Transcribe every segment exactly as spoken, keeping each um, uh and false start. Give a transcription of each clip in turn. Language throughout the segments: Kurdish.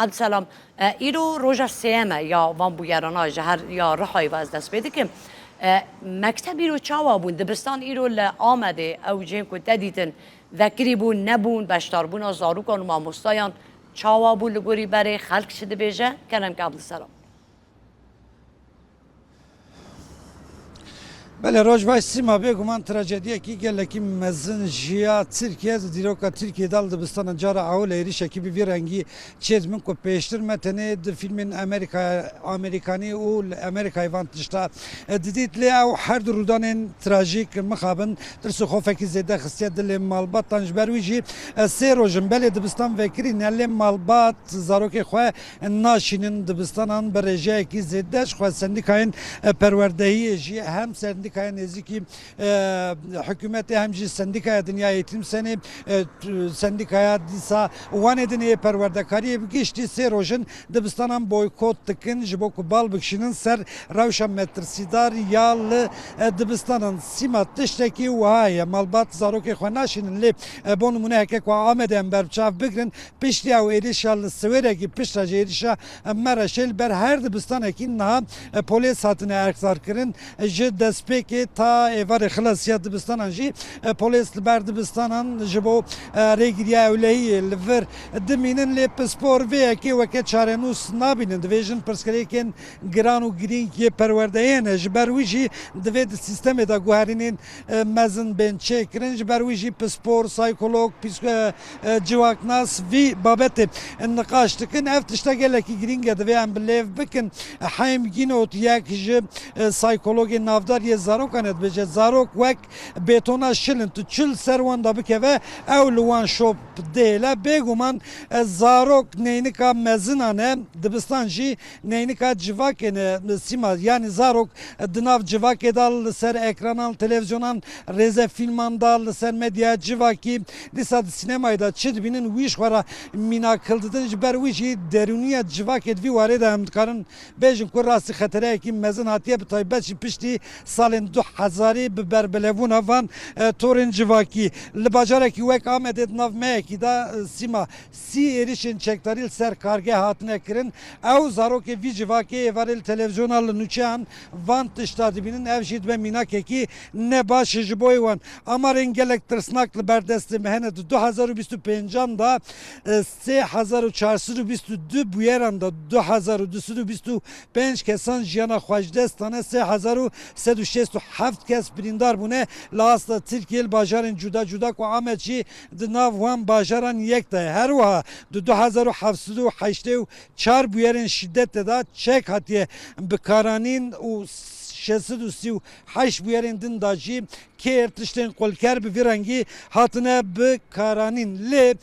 Ebdselam, e, îro roja sêyem e ya van bûyerana ji her ya Rihayê ve ez dest pê dikim. E, mekteb îro çawa bûn? Dibistan îro li Amedê ew cihên ku te dîtin vekirî bûn, nebûn, beşdarbûna zarokan û mamostayan çawa bû li gorî berê, xelk çi dibêje? Kerem ke Ebdselam. Belê, roj baş Sîma, bêguman trajediyekî gelekî mezin jiya Tirkiye, di dîroka Tirkiye de li dibistanan cara ewil êrişekî bi vî rengî çêdibin ku pêştir me tenê di fîlmên Amerîka, Amerîkanî û li Amerîkayê van tişta, e, didît, lê ew her du rûdanên trajîk mixabin tirs û xofekî zêde xistiye dilê malbatan. Ji ber wî jî, e, sê roj in belê dibistan vekirî ne, lê malbat zarokê xwe naşînin dibistanan bi rêjeyekî zêde. Ji xwe sendîkayên, e, perwerdehiyê jî, hem sendîkaya nêzîkî, e, hikûmetê, hem jî sendîkaya Dinya Eğitim Senê, e, t-, sendîkaya dîsa Wanê din ê perwerdekariyê bi giştî sê roj in dibistanan boykot dikin, ji bo ku bal bikişînin ser rewşa metirsîdar ya li, e, dibistanan. Sîma, tiştekî wiha ye, malbat zarokê xwe naşînin, lê, e, bo nimûne heke ku Amedê em berbiçav bigirin, piştî ew êrişa li Siwêrekî, piştre jî êrişa Mereşê li ber her dibistanekî niha, e, polês hatine erkdarkirin. Ji destpêkê ta êvarê xilasiya dibistanan jî, e, polês li ber dibistanan ji bo, e, rêgiriya ewlehiyê li vir dimînin, lê pispor vê yekê weke çarenûs nabînin. Divêjin pirsgirêkên giran û girîng yê perwerdeyê ne. Ji ber wî jî divê di sîstemê de guherînên e, mezin bên çêkirin. Ji ber wî jî pispor, saykolog, psîko-, e, e, civaknas vî babetê niqaş dikin. Ev tişta gelekî girîng e, divê em bi lêv bikin. Heym Ginot, yek ji, e, saykologên navdar yê zarokan e, dibêje, zarok wek bêtona şil in, tu çi li ser wan de bikeve, ew li wan şop dihêle. Bêguman, e, zarok neynika mezinan e, dibistan jî neynika civakê ne, Sîma, yanî zarok di nav civakê de, li ser ekranan, televîzyonan, rêzefîlman de, li ser medyaya civakî, dîsa di sînemayê de çi dibînin, wî ji xwe re mînak hildidin. Ji ber wî jî derûniya civakê di vî warê de em dikarin bêjin ku rastî xetereyekî mezin hatiye, bi taybet jî piştî salên du hezarî bi berbelevbûna van, e, torên civakî. Li bajarekî wek Amedê di nav mehekî de, e, Sîma, sî êrişên çekdarî li ser kargeh hatine kirin. Ew zarokê vî civakê êvarê li televîzyona li nûçeyan van tişta dibînin. Ev jî dibe mînakekî ne baş ji bo wan. Amarên gelek tirsnak li ber destê me hene. Di du hezar û bîst û pêncan de, e, sê hezar û çar sed û bîst û du bûyeran de du hezar û du sed û bîst û pênc kesan jiyana xwe ji dest dane, sê hezar û sed û şêst û heft kes birîndar bûne. Li asta Tirkiyê li bajarên cuda cuda ku Amed jî di nav wan bajaran yek de ye. Her wiha di du hezar û heft sed û heştê û çar bûyerên şîdetê de çek hatiye bikaranîn û şeş sed û sî û heşt bûyerên din de jî kêr, tiştên qulker bi vî rengî hatine bikaranîn. Lê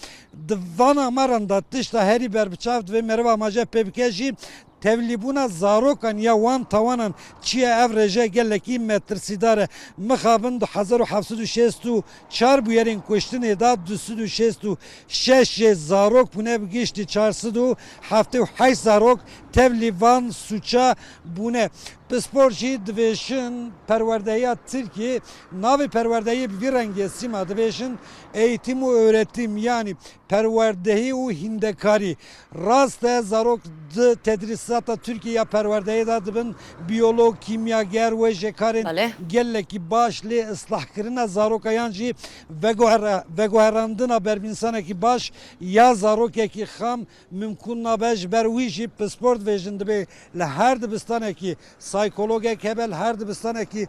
di van amaran de tişta herî berbiçav divê meriv amaje pê bike jî tevlîbûna zarokan ya wan tawanan çi ye. Ev rêje gelekî metirsîdar e. Mixabin du hezar û heft sed û şêst û çar bûyerên kuştinê de du sed û şêst û şeş jê zarok bûne, bi giştî çar sed û heftê û heşt zarok tevlî van sûça bûne. Pispor jî divêjin perwerdehiya Tirkiyê, navê perwerdehiyê bi vî rengê, Sîma, divêjin eğitim û öğretim, yanî perwerdehî û hîndekarî. Rast e, zarok di tedrîsata Tirkiyê ya perwerdehiyê de dibin biyolog, kîmyager, wê jê karên Belê. gelekî baş, lê islahkirina zaroka yan jî veguhere-, veguherandina berbînsanekî baş ya zarokekî xam mimkûn nabe. Ji ber wî jî pispor divêjin, dibê li her dibistanekî saykologek hebe, li her dibistanekî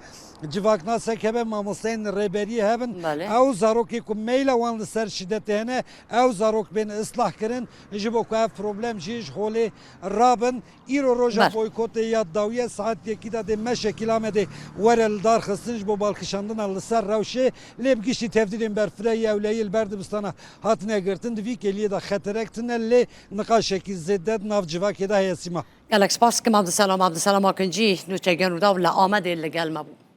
civaknasek hebe, mamosteyên rêberiyê hebin. Belê. Ew zarokê ku meyla wan li ser şîdetê hene, ew zarok bên islah kirin, ji bo ku ev problem jî ji holê rabin. Îro roja Ber. boykotê ya dawî ye, saet yekî de dê meşekî li Amedê were li dar xistin ji bo balkişandina li ser rewşê, lê bi giştî tevdîrên berfirehî ewlehiyê li ber dibistana hatine girtin. Di vî kêliyê de xeterek tune, lê niqaşekî zêde di nav civakê de heye, Sîma. Gelek spas kim Abdulselam, Abdulselam Akincî, nûçeger Rûdaw li Amedê li gel me bû.